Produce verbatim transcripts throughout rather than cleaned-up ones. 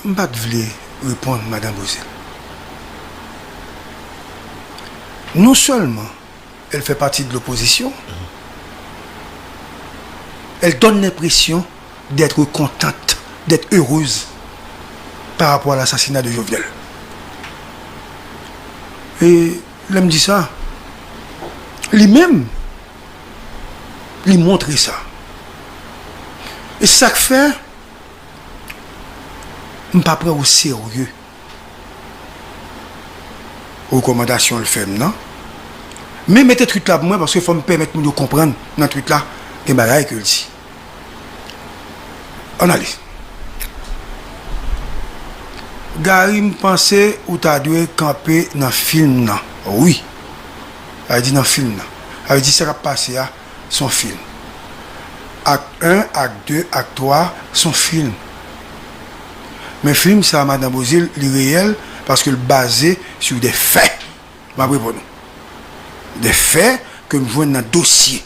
M pa t vle reponn madan Bozil. Non sèlman elle fait partie de l'opposition, elle donne l'impression d'être contente, d'être heureuse par rapport à l'assassinat de Jovenel. E lè m di sa, li menm, li montre sa. E se sa k fè m pa pran o serye rekòmandasyon l fè m nan. Men mete twit la pou mwen, paske fò m pèmèt moun yo konprann nan twit la, gen bagay ke l di. Ann ale. Gary, m panse ou ta dwe kanpe nan fim nan. Wi. Sa vle di nan fim nan. Sa vle di sa k ap pase a, se yon fim. Ak en, ak de, ak twa, se yon fim. Men fim sa, madan Bozil, li reyèl paske l baze sou de fè. M ap reponn ou. De fè ke m jwenn nan dosye.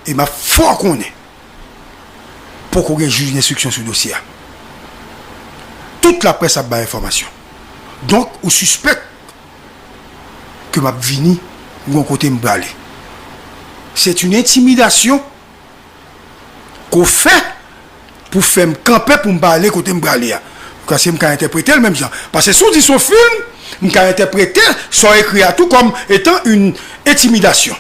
E m ap fè w konnen, poko gen jij enstriksyon sou dosye a. Tout laprès ap bay enfòmasyon. Donk, ou sispèk ke m ap vini, m gon kote m prale. C'est une intimidation ke w fè pou fè m kanpe pou m pa ale kote m prale a. Paske m ka entèprete l menm jan. Paske si w di se yon fim, m ka entèprete sa w ekri a tou kòm etan une intimidation.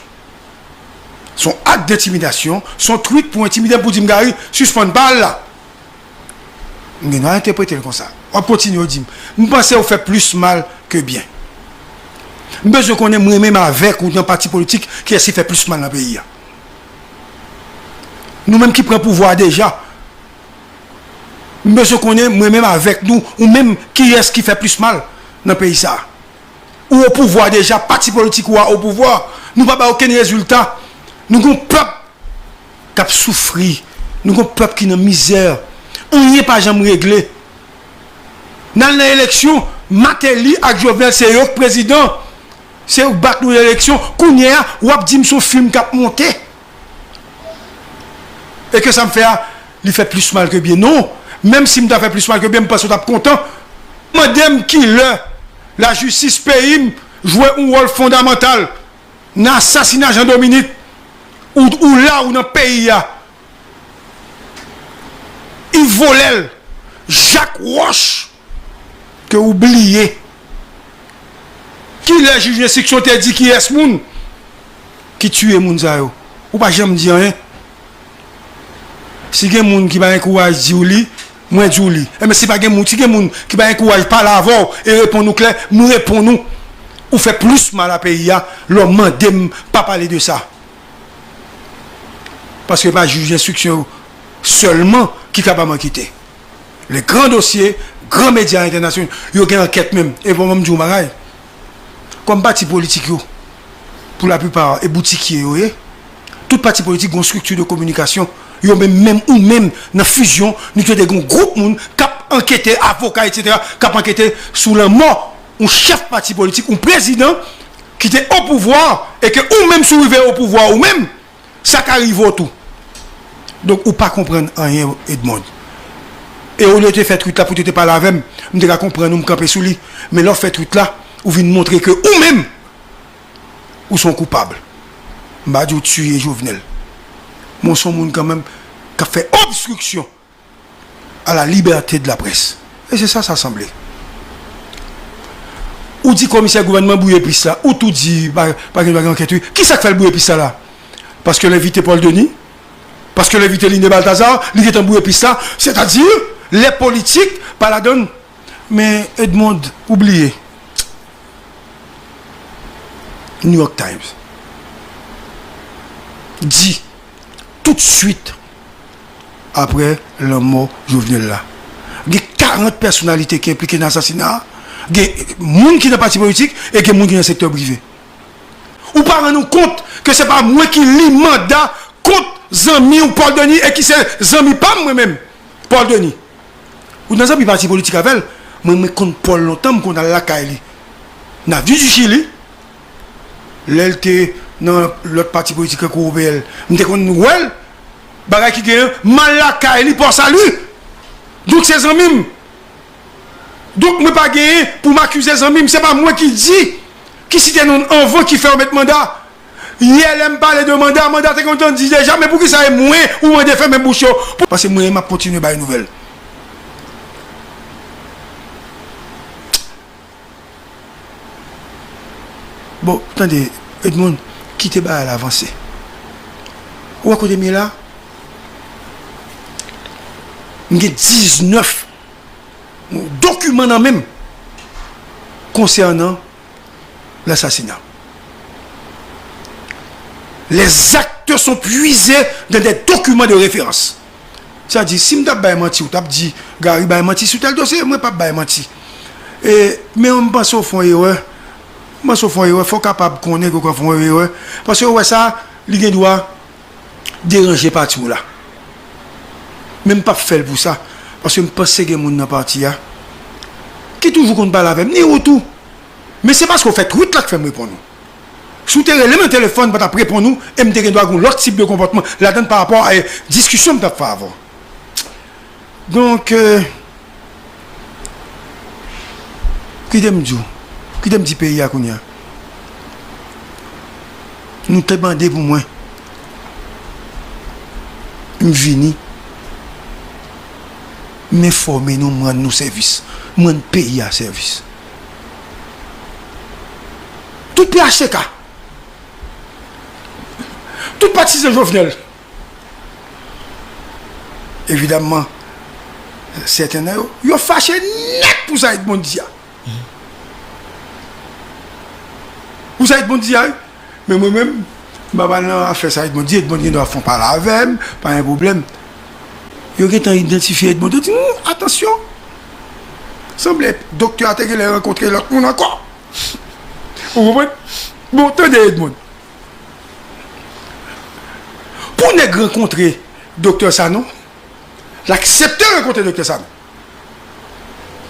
Se yon ak de entimidasyon, se yon twit pou entimide m, pou di m, Gary, sispann, pa al la. M gen dwa entèprete l konsa. W ap kontinye w di m, m panse w fè plis mal ke byen. M bezwen konnen mwen menm avèk ou nan pati politik, kiyès ki fè plis mal nan peyi a. Nou menm ki pran pouvwa a deja, m bezwen konnen mwen menm avèk nou, ou menm, kiyès ki fè plis mal nan peyi sa a. Ou o pouvwa deja, pati politik ou a o pouvwa. Nou pa bay okenn rezilta. Nou gon pèp k ap soufri. Nou gon pèp ki nan mizè. Anyen pa janm regle. N al nan eleksyon, Martelly ak Jovenel se yo k prezidan. Se yo k bat nou nan eleksyon. Kounye a, w ap di m se yon fim k ap monte. E ke sa m fè a, li fè plis mal ke byen. Non, menm si m ta fè plis mal ke byen, m panse w t ap kontan. Mande m kilè lajistis peyi m jwe yon wòl fondamantal nan asasina Jean Dominique, ou, ou la, ou nan peyi a. Yves Volel, Jacques Roche, ke ou bliye. Kilè jij enstriksyon te di kiyès moun ki tiye moun sa yo? Ou pa janm di anyen. Si gen moun ki pa gen kouraj di w li, mwen di w li. Enben, si pa gen moun, si gen moun ki pa gen kouraj pale avè w e reponn ou klè, m reponn ou. Ou fè plis mal a peyi a lè w mande m pa pale de sa. Paske e pa jij enstriksyon yo sèlman ki kapab ankete. Le gran dosye, gran medya entènasyonal, yo gen ankèt menm. E bon, ban m di w yon bagay. Kòm pati politik yo, pou laplipa, e boutikye yo ye. Tout pati politik gen yon estrikti de kominikasyon. Yo menm, menm ou menm, nan Fusion, nou te gen yon gwoup moun k ap ankete, avoka, etsetera, k ap ankete sou lanmò yon chèf pati politik, yon prezidan ki te o pouvwa, e ke ou menm, si w rive o pouvwa ou menm, sa ka rive w tou. Donk, ou pa konprann anyen, Edmond. E olye w te fè twit la pou w te pale avè m, m te ka konprann ou, m kanpe sou li. Men lè w fè twit la, ou vin montre ke ou menm, ou se yon koupab. M pa di w tiye Jovenel. Men w se yon moun kanmenm k ap fè obstriksyon à la liberté de la presse. E se sa sa sanble. Ou di komisè gouvènman bouye pis la. Ou tou di pa, pa gen, pa gen ankèt, wi. Kisa k fè l bouye pis la la? Paske l envite Paul Denis? Paske l envite Line Balthazar? Li gentan bouye pis la? Sètadi, lè politik pa ladann. Men Edmond, ou bliye. New York Times di, toutswit apre lanmò Jovenel la, gen karant pèsonalite ki enplike nan asasina a, gen moun ki nan pati politik e gen moun ki nan sektè prive. Ou pa rann ou kont ke se pa mwen ki li manda kont zanmi w Paul Denis e ki se zanmi pa m mwen menm, Paul Denis. Ou nan zanmi pati politik avè l, mwen, mwen konn Paul lontan, m konn al lakay li. Nan Avenue du Chili, lè l te nan lòt pati politik tankou O P L, m te konn wè l, bagay ki genyen, m al lakay li, Port Salut. Donk se zanmi m. Donk, mwen pa genyen pou m akize zanmi m. Se pa mwen ki di, ki site non anvan ki fè yo met manda. Yè, lè m pale de manda, manda te kontan di deja, men poukisa e mwen ou mande fèmen bouch yo? Pou- Paske mwen, m ap kontinye bay nouvèl. Bon, tande, Edmond, kite bagay la vanse. Ou wè kote m ye la? M gen diznèf dokiman nan men m konsènan l'assassinat. Les actes sont puisés dans des documents de référence. Sa di, si m t ap bay manti, ou t ap di, Gary bay manti sou tèl dosye, mwen p ap bay manti. E, men m panse w fè yon erè. M panse w fè yon erè. Fò w kapab konnen ke w fè yon erè. Paske w wè sa, li gen dwa deranje pati w la. Men m p ap fè l pou sa. Paske m panse gen moun nan pati a ki toujou konn pale avè m, ni ou tou. Men se paske w fè tweet la k fè m reponn ou. Si w te rele m nan telefòn, m pa t ap reponn ou, e m te gen dwa gen yon lòt tip de konpòtman ladan l pa rapò a, eh, diskisyon m t ap fè avè w. Donk, eh, kite m di w, kite m di peyi a kounye a. Nou te mande pou mwen. M vini. M enfòme nou, m rann nou sèvis. M rann peyi a sèvis. Tout P H T K. Tout patizan Jovenel. Evidamman, sèten nan yo, yo fache nèt pou sa Edmond di a. Pou sa Edmond di a, wi. Men mwen menm, m pa pral nan afè sa Edmond di, Edmond gen dwa fè yon pale avè m, pa gen pwoblèm. Yo gentan idantifye Edmond, yo di, "Hmm, atansyon. Sanble doktè a te genlè rankontre lòt moun ankò." Ou konprann? Bon, tande Edmond. Pou nèg rankontre doktè Sanon, l aksepte rankontre doktè Sanon.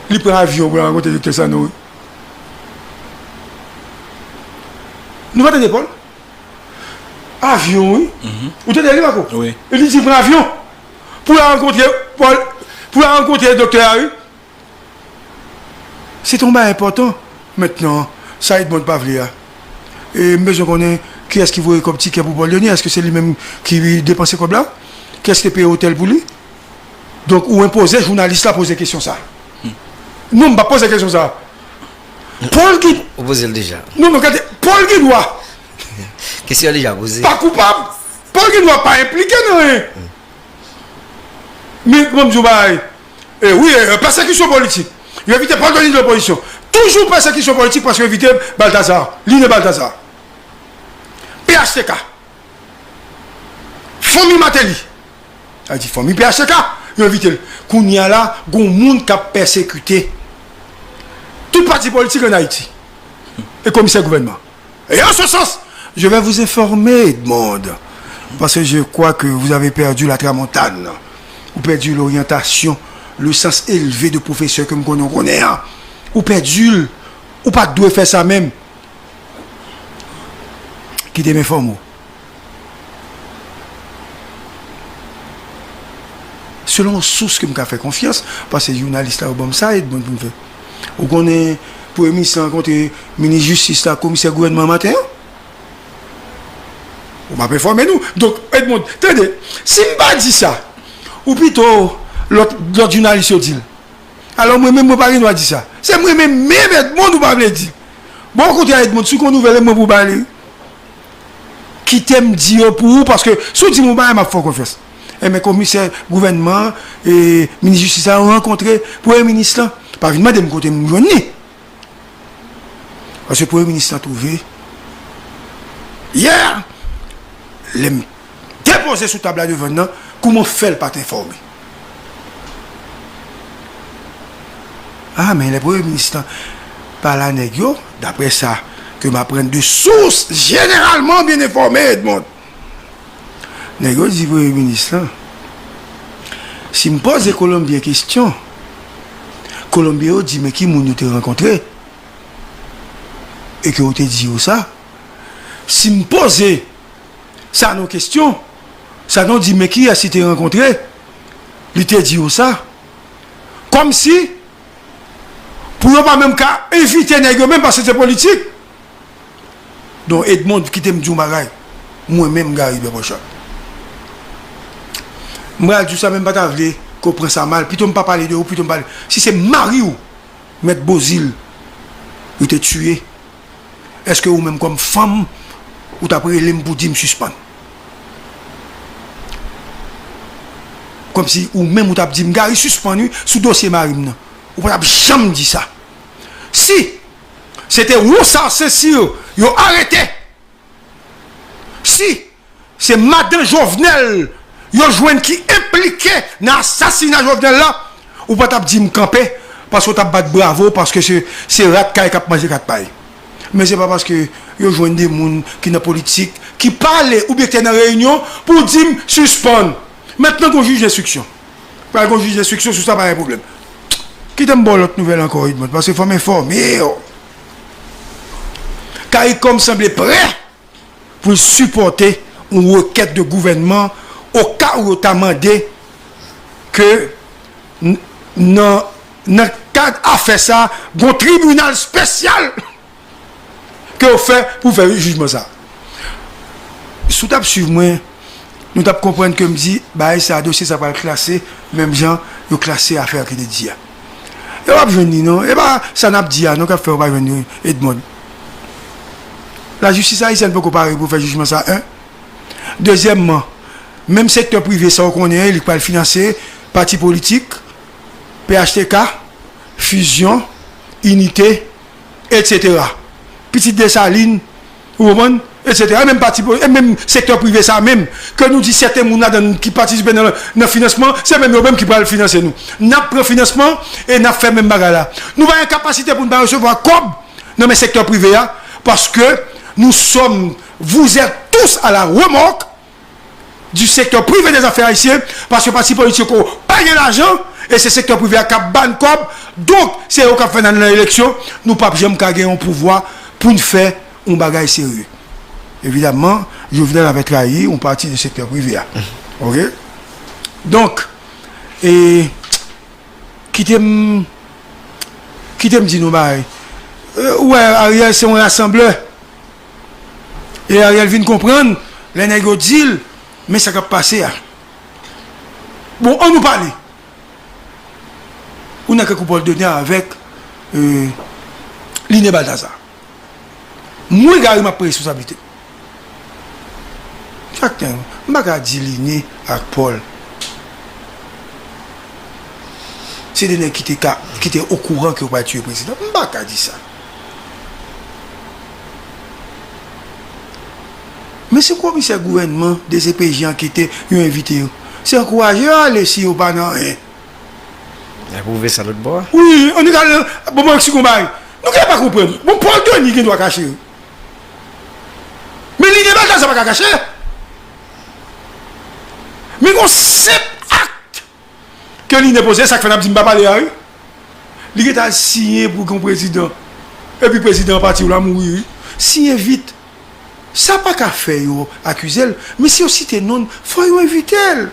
Li pran avyon pou l al rankontre doktè Sanon, wi. Nou pa tande Paul? Avyon, wi. Ou tande li, Marco? Wi. Li di pran avyon pou l al rankontre, pou l al, pou l al rankontre doktè a, wi. Se te yon bagay enpòtan. Mentnan, sa Edmond pa vle a. E m bezwen konnen kiyès ki voye kòb tikè pou Paul Denis. Èske se li menm ki depanse kòb la? Kiyès ki te peye otèl pou li? Donk, ou enpoze jounalis la poze kesyon sa. Non, m pa poze kesyon sa. Paul ki Ou poze l deja. Non, non, gade, Paul gen dwa Kesyon an deja poze. Pa koupab. Paul gen dwa pa enplike nan anyen. Men, ban m di w bagay. E wi, e, pèsekisyon politik. Yo envite Paul Denis nan opozisyon. Toujou pèsekisyon politik paske yo envite Balthazar. Line Balthazar. P H T K. Fanmi Martelly. Sa di fanmi P H T K, yo envite l. Kounye a la, gon moun k ap pèsekite tout pati politik ann Ayiti. E komisè gouvènman. Et en ce sens, je vais vous informer, Edmond, parce que je crois que vous avez perdu la tramontane, ou perdu l'orientation, le sens élevé de professeur ke m konnen w konnen an. Ou pèdi l, ou pa t dwe fè sa menm. Kite m enfòme w. Selon yon sous ke m ka fè konfyans, paske jounalis la yo ban m sa, Edmond, pou m fè. Ou konnen, premye minis la rankontre minis jistis la, komisè gouvènman an maten an? Ou p ap enfòme nou. Donk, Edmond, tande, si m pa di sa, ou pito lòt, lòt jounalis yo di l. Alò, mwen menm, mwen pa gen dwa di sa. Se mwen menm, menm Edmond ou pa vle di. Bon, okontrè, Edmond, si w gon nouvèl, e mwen pou w ba li. Kite m di yo pou ou, paske si w di m yon bagay, m ap fè w konfyans. Enben, komisè gouvènman an, e, minis jistis la, yo rankontre premye minis lan. Pa vin mande m kote m jwenn li. Paske premye minis lan twouve, yè, lè m depoze sou tab la devan l nan, kouman fè l pa t enfòme? Ah, men lè premye minis lan pale a nèg yo, daprè sa ke m aprann de sources généralement bien informées, Edmond. Nèg yo di premye minis lan, si m poze Kolonbyen kesyon, Kolonbyen yo di men ki moun yo te rankontre, e ke yo te di yo sa. Si m poze Sanon kesyon, Sanon di men kiyès li te rankontre, li te di yo sa. Kòmsi Pou yo pa menm ka envite nèg yo menm paske se politik. Donk, Edmond, kite m di w yon bagay. Mwen menm, Gary Bèbòchat, m pral di w sa, men m pa ta vle ke w pran sa mal. Pito m pa pale de ou, pito m pale. Si se mari w, Mèt Bozil, yo te tiye, èske ou menm kòm fanm, ou t ap rele m pou di m sispann? Kòmsi ou menm ou t ap di m, Gary, sispann wi, sou dosye mari m nan. Ou pa t ap janm di sa. Si se te Ronsard Saint-Cyr yo arete, si se madan Jovenel yo jwenn ki enplike nan asasina Jovenel la, ou pa t ap di m kanpe, paske w t ap bat bravo, paske se, se rat kay k ap manje kat pay. Men se pa paske yo jwenn de moun ki nan politik, ki pale oubyen ki te nan reyinyon pou di m sispann. Mentnan gon jij enstriksyon. Pral gon jij enstriksyon sou sa, pa gen pwoblèm. Kite m ba w lòt nouvèl ankò, Edmond, paske fò m enfòme w. Caricom sanble prè pou l sipòte yon rekèt de gouvènman oka ou yo ta mande ke n-, nan, nan kad afè sa, gon tribinal espesyal ke yo fè pou fè jijman sa. Si w t ap swiv mwen, nou t ap konprann ke m di, bagay sa, dosye sa pral klase, menm jan yo klase afè ki te di a. E w ap jwenn li non. E pa sa n ap di a non k ap fè w pa jwenn li, Edmond. Lajistis ayisyèn poko pare pou fè jijman sa, en. Dezyèmman, menm sektè prive sa w konnen, li k pral finanse pati politik, P H T K, Fusion, Inite, et cetera. Pitit Desalin, ou konprann? Et cetera. E menm pati, e menm sektè prive sa menm, ke nou di sèten moun ladan n ki patisipe nan, nan finansman, se menm yo menm ki pral finanse nou. N ap pran finansman e n ap fè menm bagay la. Nou pa gen kapasite pou n pa resevwa kòb nan men sektè prive a, paske nous sommes, vous êtes tous à la remorque du secteur privé des affaires haïtiennes, paske pati politik yo pa gen lajan, e se sektè prive a k ap ba n kòb, donk se yo k ap fè n al nan eleksyon, nou p ap janm ka gen yon pouvwa pou n fè yon bagay serye. Evidamman, Jovenel avait trahi yon pati de sektè prive a. Oke? Donk, e, kite m, kite m di nou bagay. E, ou wè, Ariel se yon rasanblè. E Ariel vin konprann, lè nèg yo di l, men sa k ap pase a. Bon, ann nou pale. Ou nan kèk ou Paul Denis avèk, e, Liné Balthazar. Mwen, Gary, m ap pran responsablite m. Chak tan, m pa ka di Liné ak Paul se de nèg ki te ka, ki te okouran ke yo pral tiye prezidan. M pa ka di sa. Men si komisè gouvènman D C P J an ki te yo envite yo, se ankouraje yo ale si yo pa nan anyen. Apwouve sa lòt bò a. Wi, annik al, bon, mwen si gon bagay. Nou gen pa konprann. Bon, Paul Denis gen dwa kache wi. Men Liné Balthazar pa ka kache. Men gon senp akt ke Liné poze, sa k fè n ap di m pa pale a wi. Li gentan al siyen pou gen yon prezidan. Epi prezidan an pati w la mouri wi. Siyen vit. Sa pa ka fè yo akize l, men si yo site non l, fò yo envite l.